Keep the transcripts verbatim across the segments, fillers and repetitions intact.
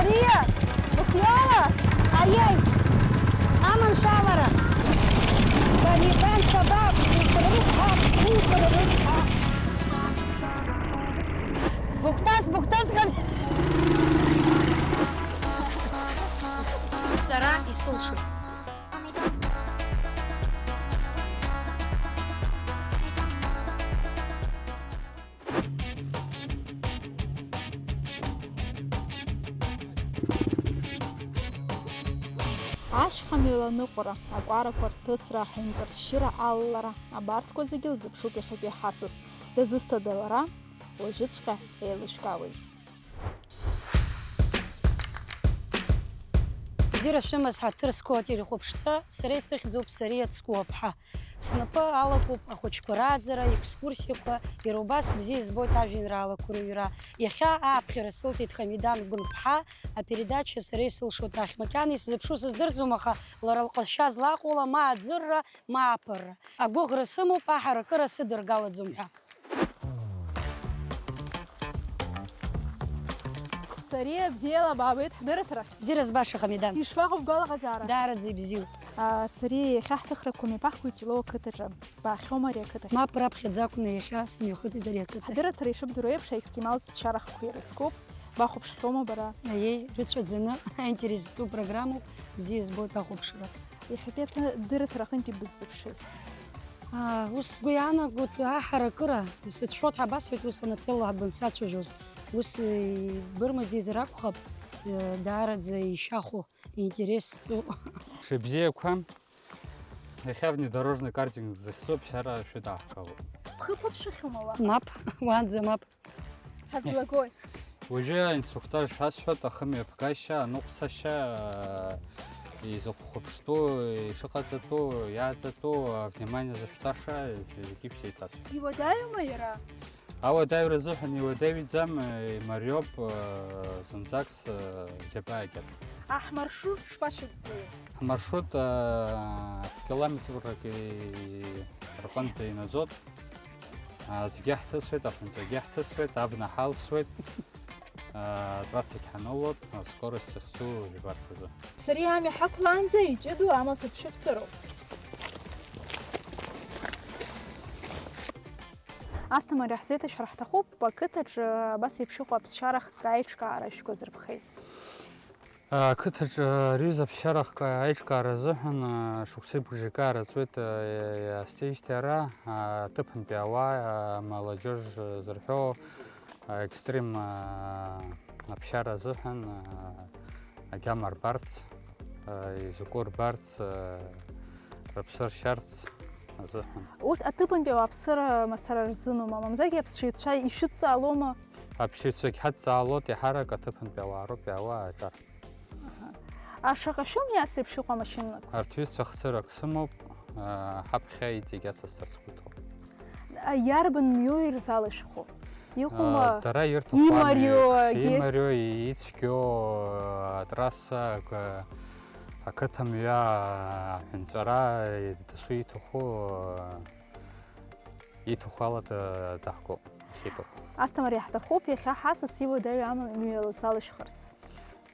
Иа, быхиоума? Аиеи! Аманшәалара! Бамидан шабаҟ, усра рыцҳа, усра рыцҳа! Быгәҭас, быгәҭас, гам-, сара исылшоит. Ашьха мҩала аныҟәара, акәарақәа рҭысра, аҳәынҵәа ршьшьыра алалара, абарҭқәа зегьы лзыԥшуп иахьатәи ҳасас. Дызусҭада лара? Уажәыҵәҟьа еилышәкаауеит. Бзиара шәымаз, ҳаҭыр зқәу ателехәаԥшцәа, сара исыхьӡуп Сариа Цкуа-ԥҳа. Снапы алакуп ахәыҷқәа рааӡара, екскурсиақәа, иара убас бзиа избоит ажәеинраалақәа рыҩра. Иахьа ааԥхьара сылҭеит Хамидан Гәынԥҳа, апередача Сара исылшоит ахь. Макьана исзыԥшу сыздырӡом, аха лара лҟазшьа злаҟоу ала ма аӡырра, ма аԥырра. Агәыӷра сымоуп, аҳаракыра сыдыргалаӡом ҳәа. Сариа, бзиала баабеит ҳдырраҭарахь. Бзиара збаша, Хамидан. Ишԥаҟоу бгәалаҟазаара? Даараӡа ибзиоуп. А, Сариа, иахьа ҳҭыхрақәа мҩаԥаҳгоит Ҷлоу ақыҭаҿы. Баахьоума ари ақыҭахь? Мап, раԥхьаӡа акәны иахьа сымҩахыҵит ари ақыҭахь. Ҳдырраҭара ишыбдыруа еиԥш, аекстремалтә ԥсшьарахқәа ирызкуп. Бахәаԥшхьоума бара? Аиеи, рыцәаӡаны, аинтерес зҵоу программоуп, бзиа избоит ахәаԥшра. Иахьатәи аҭыдырраҭара аҟынтәи быззыԥши? Аа, ус сгәы иаанагоит, аҳаракыра, исыцәшәоит ҳәа басҳәеит усҟан аҭел ҳабансацәажәоз. Ус, э, бырма зизар акәхап, э, даараӡа ишьахәо, интерес зҵоу. Ҽыбзиақәа, иахьа внедорожный картинг захьӡу аԥсшьара шәыдаҳкылоит. Бхы ԥыԥшәахьоума уаҟа? Мап, уаанӡа мап. Ҳазлагои? Уажәы аинструктаж шәасҳәоит, ахымҩаԥгашьа, аныҟәцашьа, изахәхәаԥштәу, ишыҟаҵатәу, иааҵатәу, авнимание зышәҭаша, зегьы шәеиҭасҳәоит. Иуадаҩума иара? Ауадаҩра азыҳәан иуадаҩӡам, имариоуп, зынӡакс џьабаа агьацҵ. Ҳмаршрут шԥашьақәгылоу? Ҳмаршрут, фкилометрак рҟынӡа инаӡоит. Аӡгьы ҳҭысуеит, аҳәынҵәагьы ҳҭысуеит, абна ҳалсуеит, атрассагь ҳанылоит, аскорость захьӡу жәбарц азы. Сариа амҩа ҳақәлаанӡа иҷыдоу амаҭәа дшәывҵароуп. Асҭамыр, иаҳзеиҭашәҳәар ҳҭахуп, ақыҭаҿы абас еиԥш иҟоу аԥсшьарахк аиҿкаара шәгәазырԥхеит. Ақыҭаҿы ари аԥсшьарахк аиҿкаара азыҳәан шықәсеи бжаки аараҵуеит иаасзеижьҭеи ара, аҭыԥантәи ауаа, амолодежь зырҳәо, аекстрим аԥсшьара азыҳәан агьама рбарц, изакәу рбарц, рыԥсы ршьарц азыҳәан. Урҭ аҭыԥантәи ауааԥсыра мацара рзыноума, мамзаргьы аԥсшьаҩцәа ишәыдҵаалома? Аԥсшьаҩцәагь ҳадҵаалоит, еиҳарак аҭыԥантәи ауаа роуп иаауа аҿар. Аха. А шаҟа шәымҩа ас еиԥш иҟоу амашьынақәа? Арҭ ҩызцәа хцырак сымоуп, а, ҳаԥхьа иҵегь ацысҵарц сгәы иҭоуп. А, иарбан мҩоу ирзалышәхәо? Иҟоума, а, дара ирҭаху имариоу амҩа еиԥш, агьи? Имариоу, ицәгьоу, атрасса, ак-, ақыҭа мҩа, аҳәынҵәара, дасу иҭаху, а, иҭаху ала да-, даҳгоуп, иахьиҭаху. Асҭамыр, иаҳҭахуп иахьа ҳасас иуадаҩу амҩа лзалышәхырц.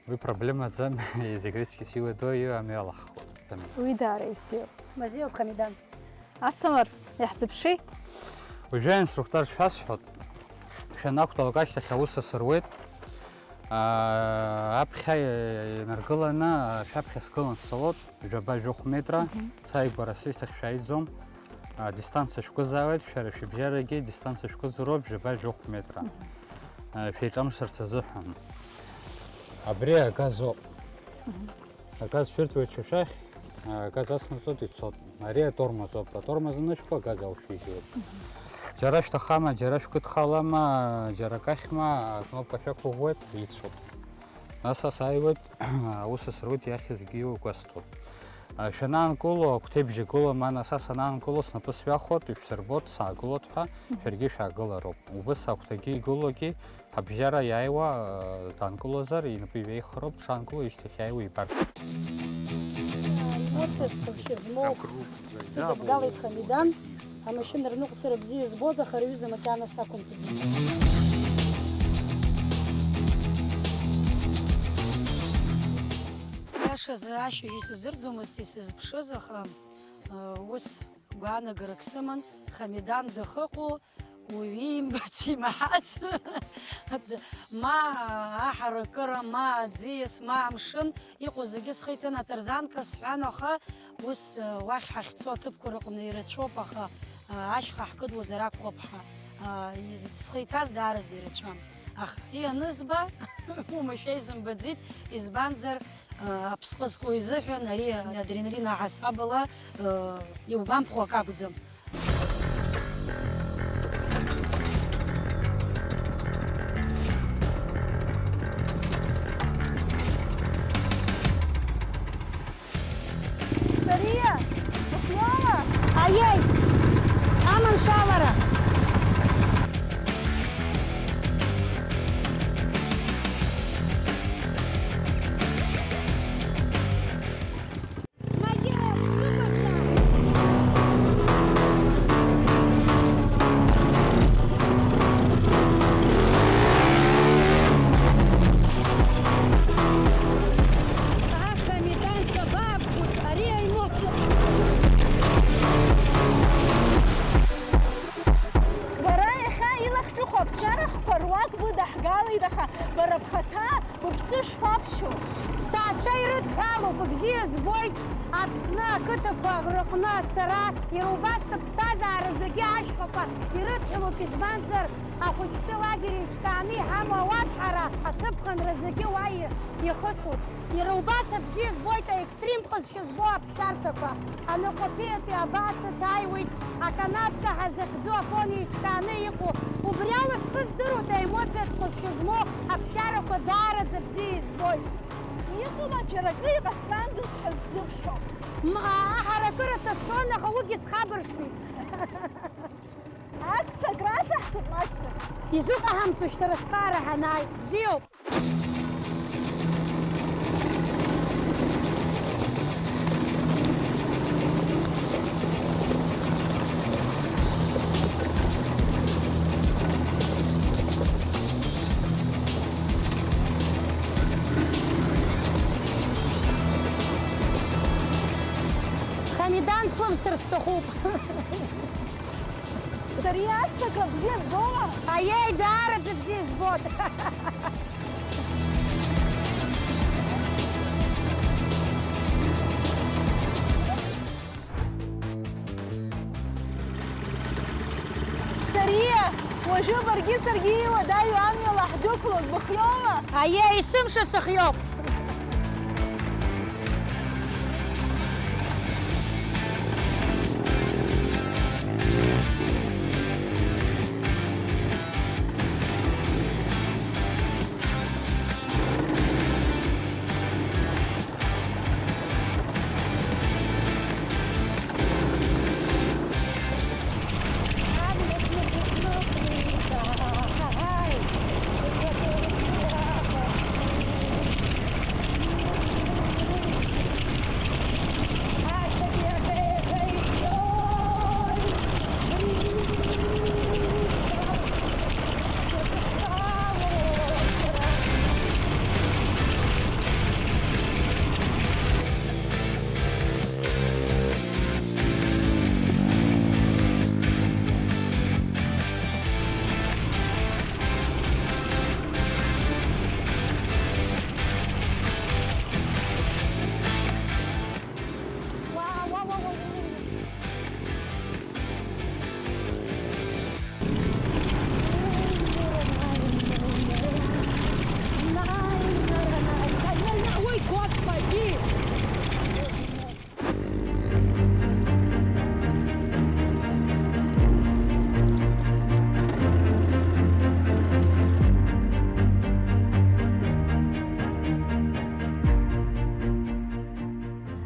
Уи проблемаӡам, зегь рыцқьа сиуадоу амҩа алаҳхуеит. Уи даара ибзиоуп. Смазиоуп, Хамидан. Асҭамыр, иаҳзыԥши? Уажәы аинструктор шәасҳәоит. Шәанақәтәалак ашьҭахь аус асыруеит. Аа, аԥхьа инаргыланы, шәаԥхьа сгылан сцалоит. Жәаба-жәохә метра, мгм, сааигәара сышьҭахь шәааиӡом. А, дистанциа шәгәызаауеит, шәара шәыбжьарагьы дистанциа шәгәызароуп, жәаба-жәохә метра. Мгм. А, шәеиҿамшарц азыҳәан. Абри агазоуп. Мгм. Агаз шәырҭоит шәа шәахь, а, агаз аснаҵоит, ицоит. Ари атормозоуп. Атормоз анышәкуа, агаз аушәижьуеит. Мгм. Џьара шәҭахама, џьара шәгәыдхалама, џьара акахьма, акнопка шәақәыӷәӷәеит, ицәоуп. Нас ас ааиуеит, аус асырут иахьызгьы иугәасҭоит. Шәанаанкыло, агәҭеибжь агылоуп, ма нас ас анаанкыло, снапы сҩахоит, ишәсырбоит, саагылоит ҳәа, шәаргьы шәаагылароуп. Убыс агәҭагьы игылогьы, ҳабжьара иааиуа, даанкылозар, инапы иҩеихароуп, дшаанкыло ишьҭахь иааиуа ибарц. Эмоциа ҭәашьа змоу сыдыбгалеит Хамидан. Амашьына рныҟәцара бзиа збоит, аха рҩыза макьана сақәымҳәаӡеит. Ашазы ашьыжь исыздырӡомызт исызԥшыз, аха, э, ус гәаанагарак сыман, Хамидан дахыҟоу уаҩы имбац, имаҳац, ма аҳаракыра, ма аӡиас, ма амшын, иҟоу зегьы схы иҭан аҭырзанка сҳәан, аха ус, э, уахь ҳахьцо аҭыԥқәа рыҟны ирацәоуп, аха, э, ашьха ҳкыдуазар акәхап ҳәа, э, схы иҭаз даараӡа ирацәан. Аха ари анызба, уамашәа изымбаӡеит, избанзар, э, аԥсҟы зку изыҳәан ари адреналин аҳасабала, э, иугәамԥхо акы акәӡам. Сариа, ухиоума? Аиеи! Аманшәалара! Аха, Метан, сабаақәхәыц ари аемоциа? Бара иахьа илахҿыху аԥсшьара хқәа руак быдаҳгалеит, аха бара бхаҭа быԥсы шԥаԥшьоу? Сҭаацәа ирыдҳәалоуп, бзиа збоит Аԥсны ақыҭақәа рыҟны ацара, иара убас сыԥсҭазаара зегьы ашьхақәа ирыдҳәалоуп, избанзар, ахәыҷтәы лагер еиҿкааны иҳамоу ауаҭәҳара, ацыԥхынра зегьы уа и-, ихысуп. Иара убас абзиа збоит аекстрим ҟазшьа збо аԥсшьарҭақәа. Анаҟәаԥиатәи абас аҭааиуеит, аканатка ҳәа захьӡу афон еиҿкааны иҟоу. Убри ала схы здыруеит аемоциатә ҟазшьа змоу аԥсшьарақәа даараӡа бзиа избоит. Иҟоума џьара акы иҟасҵандаз ҳәа ззыԥхьо? М-, а-, аҳаракыра сацәцон, аха уигьы схабыршҭит. Аццак раҵаҳҵап маҷӡак. Изыҟаҳамҵо шьҭа рызхара ҳанааи. Бзиоуп. Хамидан слывсыр сҭахуп. Сариа, аццакра бзиа збома? Аиеи, даараӡа бзиа збоит. Сариа, уажәы баргьы саргьы иуадаҩу амҩала ҳдәықәлоит, быхиоума? Аиеи, есымша сыхиоуп. Ой, господи!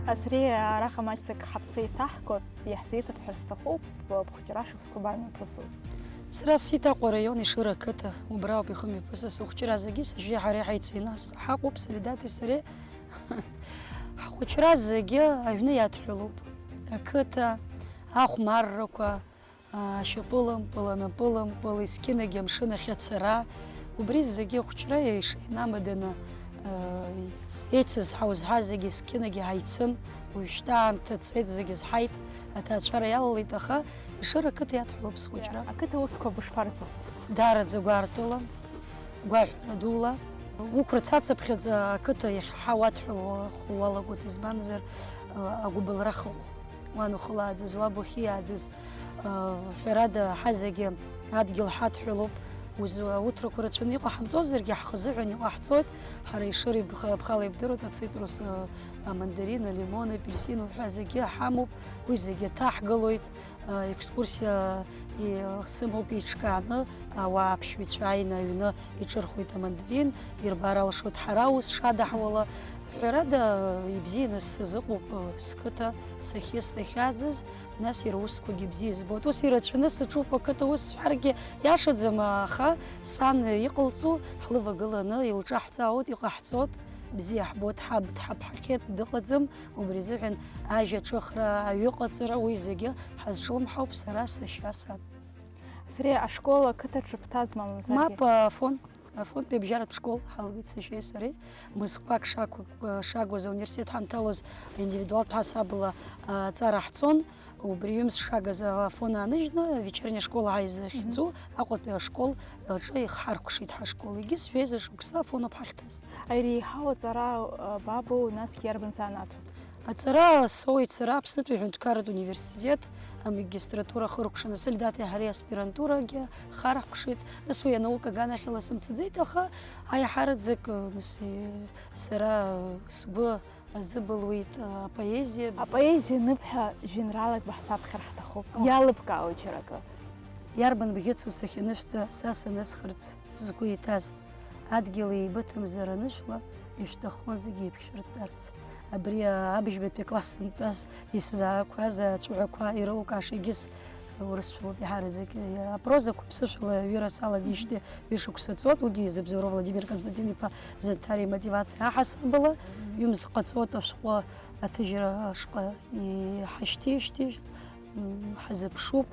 Асри, араҟа маҷӡак ҳаԥсы еиҭаҳго, иаҳзеиҭабҳәар сҭахуп, бхәыҷра шықәсқәа бамҩаԥысуаз? Сара сиҭ Аҟәа араион Ешыра ақыҭа, убра ауп ихымҩаԥысыз. Сыхәҷра зегьы сашьеи ҳареи ҳаицыҩнас ҳаҟоуп, Солидати сареи. Ҳхәыҷра зегьы аҩны иадҳәалоуп. Ақыҭа, ахәмаррақәа, ашьапылампыл, анапылампыл, есқьынагь амшын ахь ацара, убри зегьы ахәыҷра ишеинамаданы, э, Еицызҳауз ҳа зегьы зқьынагьы ҳаицын, уажәшьҭа аамҭа цеит, зегьы зҳаит, аҭаацәара иалалеит, аха Ешыра ақыҭа иадҳәалоуп схәыҷра. Ақыҭа усқәа бышԥарзу? Даараӡа гәаартыла, гәаҳәара дула. Уқәрыцацыԥхьаӡа ақыҭа иахьҳауадҳәалахо уалагоит, избанзар, агәыбылра хыҟоуп. Уан ухылааӡаз, уаб ухиааӡаз, ҳәарада, ҳа зегьы адгьыл ҳадҳәалоуп. Ус ауҭрақәа рацәаны иҟаҳамҵозаргьы, ҳхазыҳәан иҟаҳҵоит. Ҳара Ешыра ибӷа-, бхала ибдыруеит, ацитрус, амандарин, алимон, апельсин уҳәа зегьы ҳамоуп, уи зегьы ҭаҳгалоит. Екскурсиа и-, сымоуп еиҿкааны, ауаа аԥшьҩцәа ааины аҩны иҿырхуеит амандарин, ирбар алшоит ҳара ус шадаҳуала. Ҳәарада, ибзианы сзыҟоуп сқыҭа, сахьиз, сахьааӡаз, нас иара усқәагьы бзиа збоит. Ус ирацәаны саҿуп ақыҭа ус сҳәаргьы иашаӡам, аха сан иҟалҵо ҳлывагыланы илҿаҳҵаауеит, иҟаҳҵоит, бзиа ҳбоит, ҳаб дҳаԥҳахеит, дыҟаӡам, убри азыҳәан ажьа аҿыхра, аҩыҟаҵара, уи зегьы ҳазҿлымҳауп сара, сашьа, сан. Сариа, ашкол ақыҭаҿы бҭазма, мамзаргьы? Мап, Афон, Афонтәи абжьаратә школ ҳалгеит сашьеи сареи. Мызқәак шақәу-, шагуаз ауниверситет ҳанҭалоз индивидуалтә ҳасабала, а, аҵара ҳцон. Убри ҩымз шагаз Афон ааныжьны, вечерняя школа ҳаизыхьӡу, Аҟәатәи ашкол аҿы ихҳаркәшеит ҳашкол. Егьыс жәеиза шықәса Афоноуп ҳахьҭаз. Иреиҳау аҵара, а, бабу, насгьы иарбан занааҭу? Аҵара соуеит сара Аԥснытәи аҳәынҭқарратә университет амагистратура хыркәшаны, Сельдати ҳареи аспирантурагьы харҳкшеит. Нас уи анаука аганахьала сымцаӡеит, аха аиҳараӡак, нас, сара сгәы азыбылуеит апоезиа. Апоезиа ныԥҳәа жәеинраалак баҳзаԥхьар ҳҭахуп. Иалыбкаауеит џьара акы. Иарбан бӷьыцу сахьанышәҵа, са санысхырц згәы иҭаз? Адгьыл еибыҭамзар анышәла, ишәҭаххон зегьы еиқәшәыртәарц. Абри абыжьбатәи акласс сынтәаз исзаақәаз ацәаҳәақәа ирылукаашагьы урысшәалоуп иаҳараӡак. Апрозақәа ԥсышәала аҩыра салагеижьҭеи ҩышықәса ҵуеит, уигьы Зыбзоуроу Владимир Константин-иԥа Занҭариа имотивациа аҳасабала, ҩымз ҟаҵоит ашәҟәы аҭыжьра ашҟа иҳашьҭеижьҭеи. М, ҳазыԥшуп.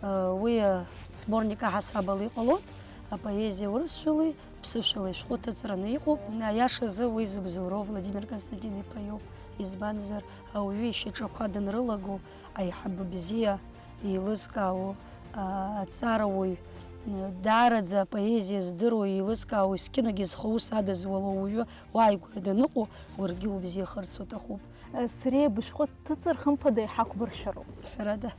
Э, уи, э, сборник аҳасабала иҟалоит, апоезиа урысшәалеи ԥсышәалеи шәҟәы ҭыҵраны иҟоуп. Аиашазы уи Зыбзоуроу Владимир Константин-иԥа иоуп. Избанзар, ауаҩы ишьаҿақәа данрылаго, аиҳабы бзиа, еилызкаауа, а, аҵарауаҩ, м, даараӡа апоезиа здыруа, еилызкаауа, есқьынагь зхы аус адызуало ауаҩы уааигәара даныҟоу, уаргьы убзиахарц уҭахуп. Сариа бышәҟәы дҭыҵыр, хымԥада иҳақәбыршәароуп. Ҳәарада.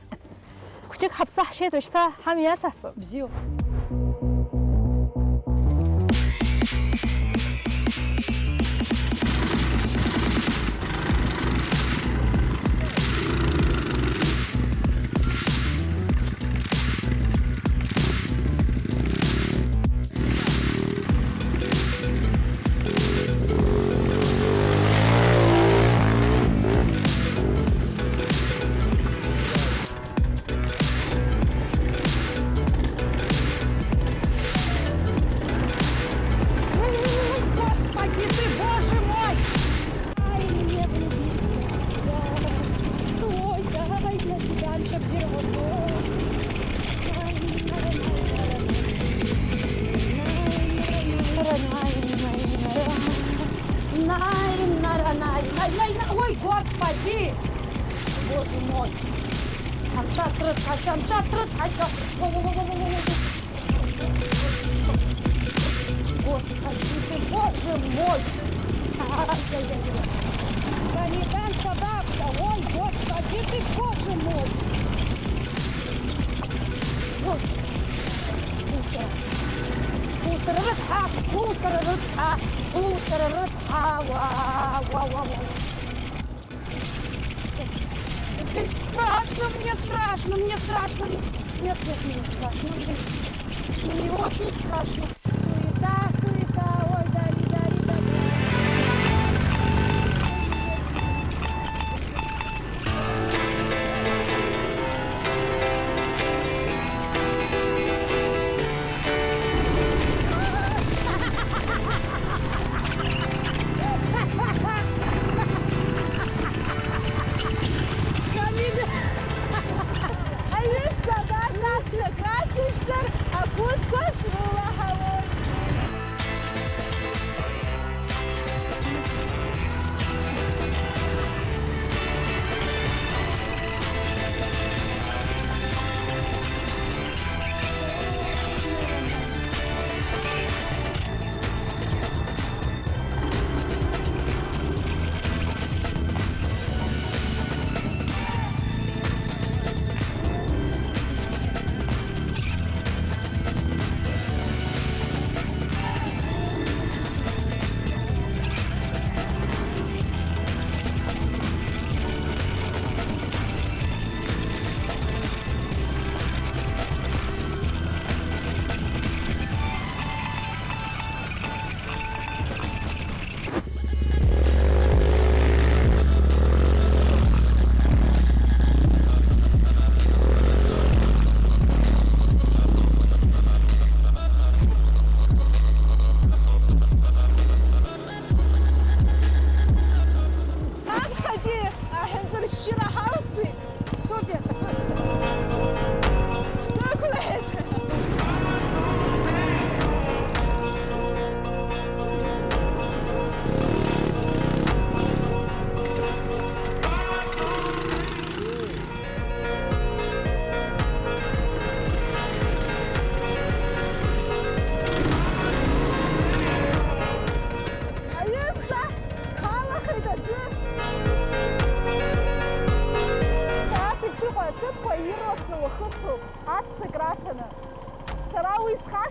Хәҷык ҳаԥсы ҳшьеит, уажәшьҭа ҳамҩа иацаҳҵап. Бзиоуп. Господи ты, боже мой! Ай, мне влюбиться. Да. Ой, да, ай, на тебя, ай, ща взорвёт. Ай, на, на, на, на. Най, на, на, най, най, най, най. Ай, най, на, ой, господи! Боже мой! Анцәа срыцҳашьа, анцәа срыцҳашьа! Во, во, во. Господи ты, боже мой! Ай-яй-яй. Санитар собака, ой, господи ты, боже мой! Ой. Мусор. Мусор рыцҳа, мусор рыцҳа, мусор рыцҳа, ва, ва, ва, ва. Страшно, мне страшно, мне страшно. Нет, нет, мне не страшно. Мне очень страшно. Суета, суета, ой, дари, дари, дари. Аҩызцәа абас аԥхьа крацыжәҵар, ақәыцқәа срылаҳауеит.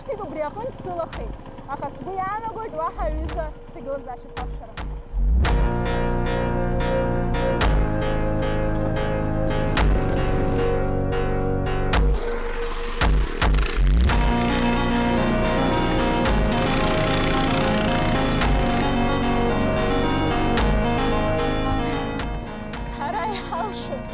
Убри аҟынтә сылахеит, аха сгәы иаанагоит уаҳа аҩыза ҭагылазаашьа сақәшәарым. Ҳара иҳалшоит.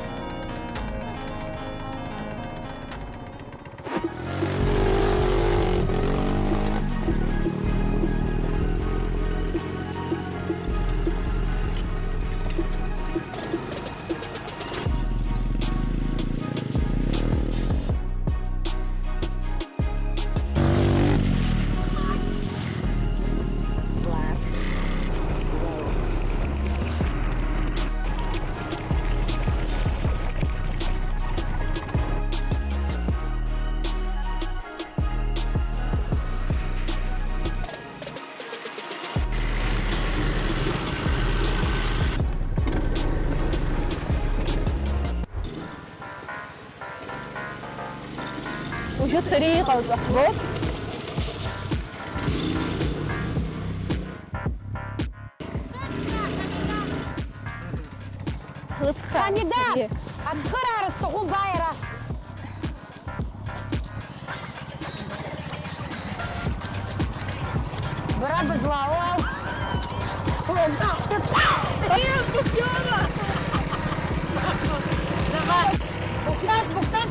Black Rose. Уажәы сара иҟалҵо ҳбоит. Ҳлыцхраа. Хамида! Саргьы. Ацхыраара сҭахуп, бааи ара. Бара бызлаауоу? Давай. Быхәҭаз, быхәҭаз,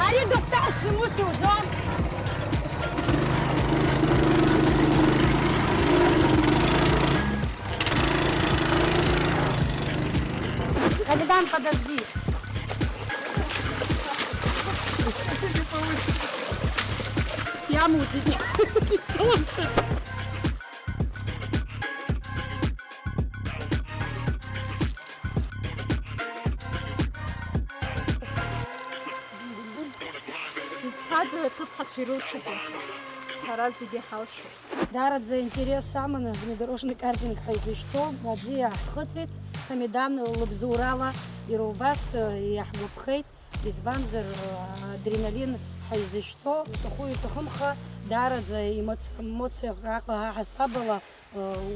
ари дыхәҭаз ус иуӡом. Капитан, подожди. Иамуӡеит. Исылымшац. Изҳәада, аҭыԥҳацәа ирылшаӡом. Ҳара зегьы ҳалшоит. Даараӡа интерес аманы внедорожный картинг ҳәа изышьҭоу аӡы иаҳхыҵит. Хамидан лыбзоурала иара убас, э, иаҳгәаԥхеит, избанзар, э, адреналин ҳәа изышьҭоу иҭаху-иҭахымха, даараӡа имоц-, эмоциак аҟ-, аҳасабала, э,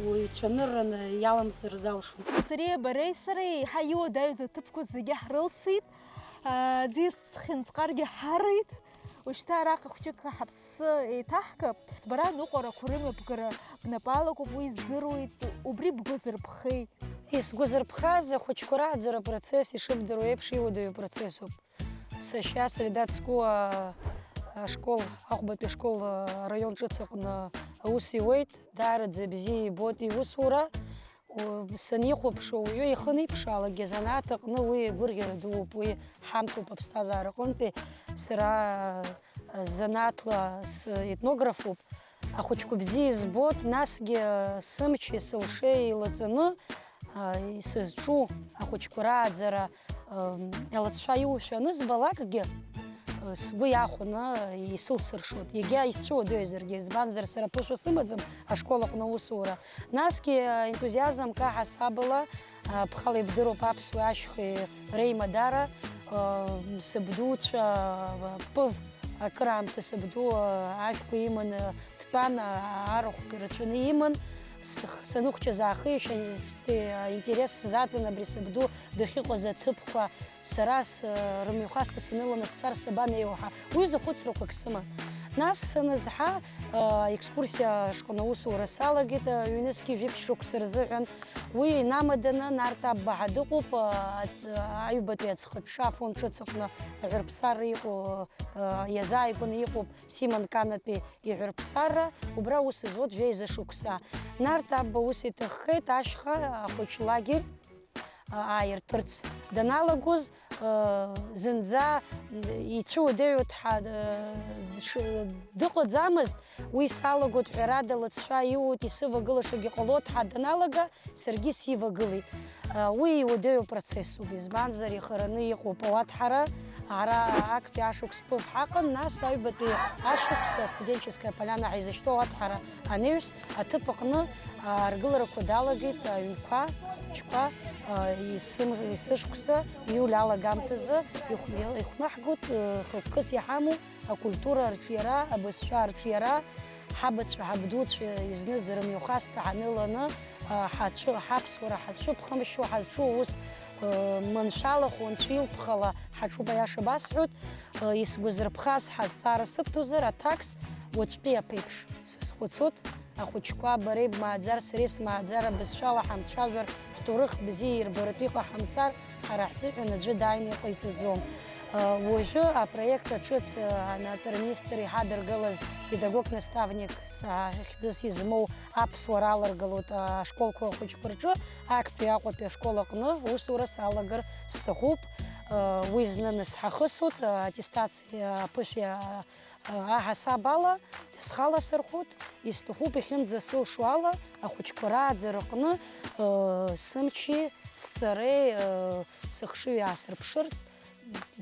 уаҩ ицәанырраны иаламҵыр залшом. Сареи бареи сареи еиҳа иуадаҩыз аҭыԥқәа зегьы ҳрылсит, э, аӡиас хьынҵҟаргьы ҳарит. Ушьҭа араҟа хәҷык ҳаԥсы еиҭаҳкып. Бара аныҟәарақәа рымҩаԥгара бнапы алакуп, уи здыруеит, убри бгәы азырԥхеит. Исгәазырԥхаз ахәыҷқәа рааӡара апроцесс, ишыбдыруа еиԥш, иуадаҩу процессуп. Сашьа Солидат Скуа ашкол, Аҟәбатәи ашкол араион ҿыц аҟны аус иуеит, даараӡа бзиа ибоит иусура. Санихәаԥшуа, уаҩы ихы аниԥшаалакгьы азанааҭ аҟны уи агәырӷьара дууп, уи ҳамҭоуп аԥсҭазаара аҟынтәи. Сара, а, занааҭла сетнографуп. Ахәыҷқәа бзиа избоит, насгьы сымчи сылшеи еилаҵаны, а, сызҿу ахәыҷқәа рааӡара, ам, алыҵшәа иушәа анызбалакгьы, сгәы иахәаны исылсыршоит. Егьа исцәыуадаҩзаргьы, избанзар, сара ԥышәа сымаӡам ашкол аҟны аусура. Насгьы, ентузиазмк аҳасабала, а, бхала ибдыруп аԥсуеи ашьхеи реимадара, а, сабдуцәа, а, Пыв акыраамҭа сабду, а, ашәқәа иманы дтәан, а, арахә ирацәаны иман. Сх-, саныхәҷыз аахижьҭеи, а, интерес сзаҵан абри сабду дахьыҟаз аҭыԥқәа, сара с-, рымҩахәасҭа саныланы сцар сабанеиуа ҳәа, уи азы хәыцрақәак сыман. Нас санызҳа, а, аекскурсиа шҟны аусура салагеит, а, ҩнызқьи жәиԥшь шықәса рзыҳәан. Уи инамаданы Нарҭ Абба ҳәа дыҟоуп, а, аҵ-, аҩбатәи аӡхыҽҽа Афон ҿыц аҟны аҳәырԥсарра иҟоу, а, иазааигәаны иҟоуп Симон Канатәи иҳәырԥсарра, убра аус зуеит жәеиза шықәса. Нарҭ Абба ус иҭаххеит ашьха ахәыҷ лагер ааиртырц даналагоз, зынӡа ицәыуадаҩуа дҳа-, дш-, дыҟаӡамызт, уи салагоит, ҳәарада, лыҵшәа иуит, исывагылашагьы ҟалоит ҳәа даналага, саргьы сивагылеит. Уи иуадаҩу процессуп, избанзар, ихараны иҟоуп ауаҭҳара, ара актәи ашықәс Пыв ҳаҟан, нас аҩбатәи ашықәс астуденческая поляна ҳәа изышьҭоу ауаҭҳара анаҩс, аҭыԥ аҟны, а, аргыларақәа далагеит аҩнқәа, ахәыҷқәа, Есым-, есышықәса иуль алагамҭазы ихә-, ихәнаҳгоит, э, хықәкыс иҳамоу акультура арҿиара, абызшәа арҿиара, ҳабацәа, ҳабдуцәа изныз рымҩахәасҭа ҳаныланы, э, ҳацәы-, ҳаԥсуара ҳацәыԥхамшьо ҳазҿу аус, э, маншәалахо, анцәа илԥхала ҳаҿуп, аиаша басҳәоит. Э, исгәазырԥхаз ҳазҵаара сыбҭозар, аҭакс уаҵәтәи аԥеиԥш сазхәыцуеит. Ахәыҷқәа, бара ибмааӡар, сара исмааӡар, абызшәала ҳамцәажәар, ҳҭоурых бзиа ирбаратәы иҟаҳамҵар, ҳара ҳзыҳәан аӡәы дааины иҟаиҵаӡом. Уажәы апроект аҿыц анаҵара министр иҳадыргылаз педагог-наставник хьӡыс измоу аԥсуара аларгалоит ашколқәа ахәыҷқәа рҿы, актәи Аҟәатәи ашкол аҟны усура салагар сҭахуп. Уи знаныс ҳахысуеит, аттестациа аԥышәа аҳасаб ала схала сырхәоит, исҭахуп иахьынӡасылшо ала ахәыҷқәа рааӡараҟны, ыы, сымчи сҵареи, ыы, сыхшыҩ аасырԥшырц,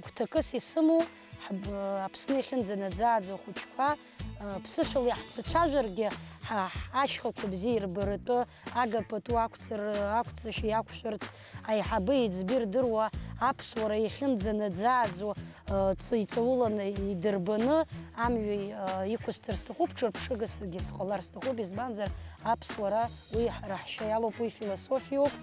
гәҭакыс исымоу, ҳб-, Аԥсны иахьынӡанаӡааӡо ахәыҷқәа, ыы, ԥсышәала иаҳԥыцәажәаргьы, ҳа, ҳашьхақәа бзиа ирбаратәы, агапату ақәҵар-, ақәҵашьа иақәшәарц, аиҳабы еиҵбы ирдыруа, аԥсуара иахьынӡанаӡааӡо, ы, ҵ-, иҵауланы идырбаны амҩа, ы, иқәысҵар сҭахуп, ҿырԥшыгасгьы сҟалар сҭахуп, избанзар, аԥсуара уи ҳара ҳшьа иалоуп, уи философиоуп,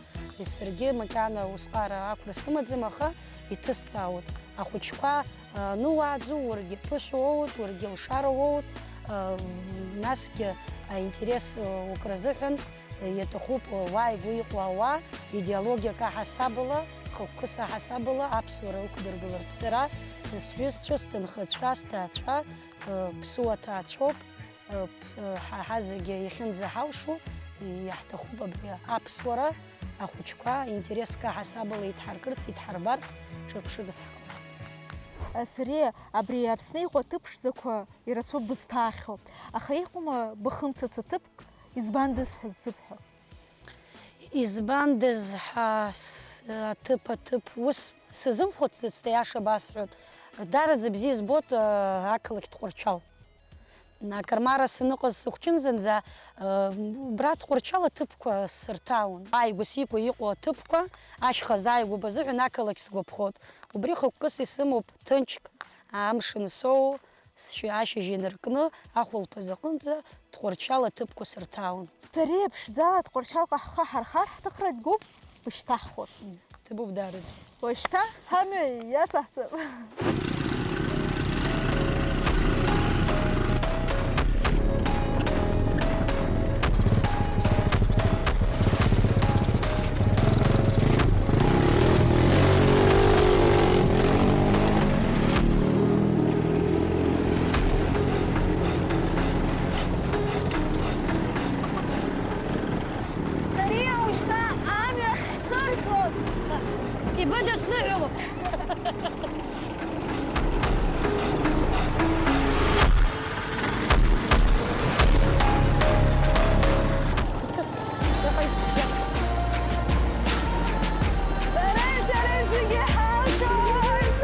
саргьы макьана усҟара ақәра сымаӡам, аха иҭысҵаауеит. Ахәыҷқәа, ы, ануааӡо, уаргьы ԥышәа уоут, уаргьы лшара уоут, ы, насгьы аинтерес, ы, укразыҳәан, Иаҭахуп уааигәа иҟоу ауаа идеологиак аҳасабала, хықәкыс аҳасабала аԥсуара ықәдыргыларц. Сара сҩызцәа, сҭынхацәа, сҭаацәа, ԥсуа ҭаацәоуп, ҳа, ҳа зегьы иахьынӡаҳалшо, иаҳҭахуп абри аԥсуара, ахәыҷқәа интереск аҳасабала идҳаркырц, идҳарбарц, ҿырԥшыгас ҳҟаларц. Сариа, абри Аԥсны иҟоу аҭыԥ ԥшӡақәа ирацәоуп бызҭаахьоу, аха иҟоума быхымцац аҭыԥк, избандаз ҳәа ззыбҳәо? Избандаз ҳәа с-, аҭыԥ, аҭыԥ, ус сазымхәыцӡацт, аиаша басҳәоит. Даараӡа бзиа збоит, а, ақалақь Тҟәарчал. Акармара саныҟаз сыхәҷын зынӡа, а, убра Тҟәарчал аҭыԥқәа сырҭаауан. Ааигәа-сигәа иҟоу аҭыԥқәа, ашьха зааигәоуп азыҳәан ақалақь сгәаԥхоит. Убри хықәкыс исымоуп ҭынчк, амш ансоу, Сшьы ашьыжь инаркны, ахәылԥаз аҟынӡа Тҟәарчал аҭыԥқәа сырҭаауан. Сариа ԥшӡала Тҟәарчалҟа ҳхы ҳархар, ҳҭыхра дгәуп, бышьҭаҳхуеит. Ҭабуп даараӡа. Уажәшьҭа ҳамҩа иацаҳҵап. Сариа, ушьҭа амҩа ҳцәырҵуан. Ибыдысныҳәалоуп. Дара, дара зегьы ҳалшоит!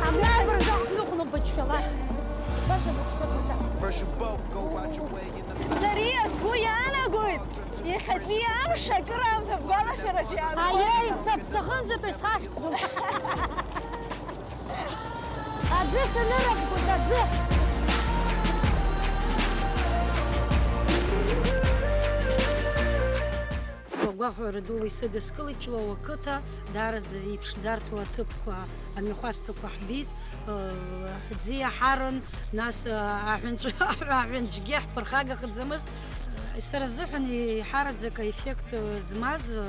Абна абыржәы ҳныхәно быччалар. Баша быҽхыҵәоит. Сариа, сгәы иаанагоит, иахьатәи амш акыраамҭа бгәалашәараҿы иаанхоит. Аиеи, сыԥсахынӡатәи схашҭӡом. Аӡы санырабгоит, аӡы! Агәаҟра дула исыдыскылеит Ҷлоу ақыҭа, даараӡа иԥшӡарҭоу аҭыԥқәа, амҩахәасҭақәа ҳбеит, э, аӡы иаҳарын, нас, э, аҳәынҵә-, аҳәынҵәгьы ҳԥырхагахаӡамызт. Сара сзыҳәан еиҳараӡак аеффект, э, змаз, э,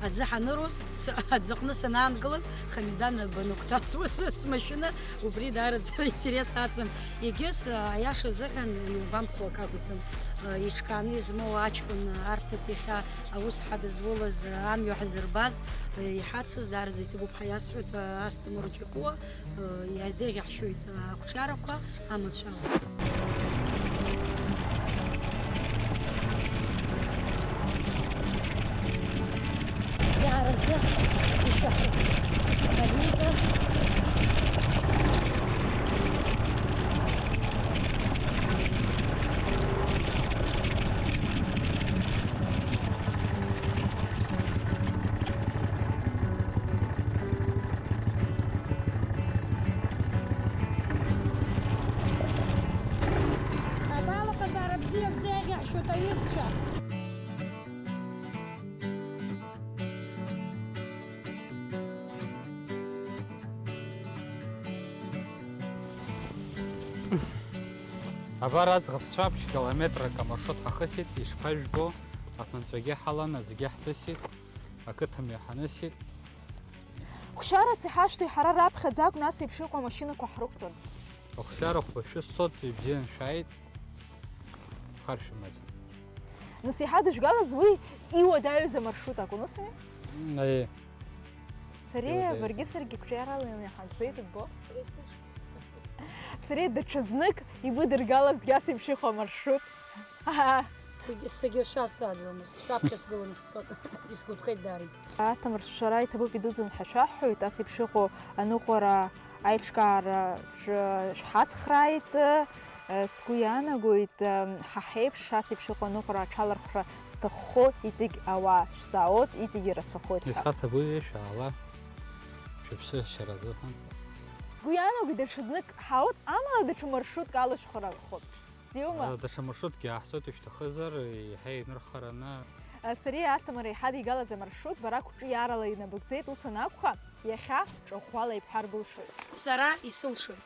Аӡы ҳаныруз, с-, аӡыҟны санаангылаз, Хамида нап анагәҭасуаз смашьына, убри даараӡа интерес аҵан. Егьыс, аиаша азыҳәан, иубамхәо акы акәӡам. Иҿкааны измоу аҷкәын арԥыс иахьа аус ҳадызулаз, амҩа ҳзырбаз, иҳацыз даараӡа иҭабуп ҳәа иасҳәоит, Асҭамыр Џьапуа. Иазеиӷьаҳшьоит ақәҿиарақәа амацәала. Иаараӡа ишәаҳәоит, Лиза. Иабзеиӷьаҳшьоит аҩызцәа. Абар аӡӷабцәа ԥшь километрак амаршрут ҳахысит, ишԥажәбо, аԥынҵәагьы ҳалан, аӡгьы ҳҭысит, ақыҭамҩа ҳанысит. Хәшьарас иҳашәҭи, ҳара раԥхьаӡа акәны ас еиԥш иҟоу амашьынақәа ҳрықәтәан. Ахәшьара хәбашәы сцоит, ибзиан шәааит, хар шәымаӡам. Нас иҳадыжәгалаз уи иуадаҩыз амаршрут акәын, ус ами? М, аиеи. Сареи иуадаҩыз. Баргьы саргьы қәҿиарала иаҳагӡеит, уббо. Сареи сыш. Сареи даҽазнык ибыдыргалазҭгьы ас еиԥш иҟоу амаршрут. Аҳа. Сагьы, сагьы шәазҵааӡомызт, шәаԥхьа сгыланы сцот, исгәаԥхеит даараӡа. Асҭамыр, шәара иҭабуп, идуӡӡан ҳәа шәаҳҳәоит, ас еиԥш иҟоу аныҟәара аиҿкаара шә-, шәҳацхрааит, э, сгәы иаанагоит, э, ҳа ҳеиԥш ас еиԥш иҟоу аныҟәара аҽалархәра зҭаххо иҵегь ауаа шәзаауеит, иҵегь ирацәахоит ҳәа. Исхаҭагәызеи, шәаала, шәыԥсы шьаразы ҳәа. Сгәы иаанагоит, даҽазнык ҳаауеит, амала даҽа маршрутк ала шәхарархоит. Бзиоума? Даҽа маршруткгьы ааҳҵоит, ишәҭахызар, еиҳа инырхараны. Сареи Асҭамыри иҳадигалаз амаршрут бара қәҿиарала инабыгӡеит, ус анакәха, иахьа ҿахәала ибҳаргәылшоит. Сара исылшоит.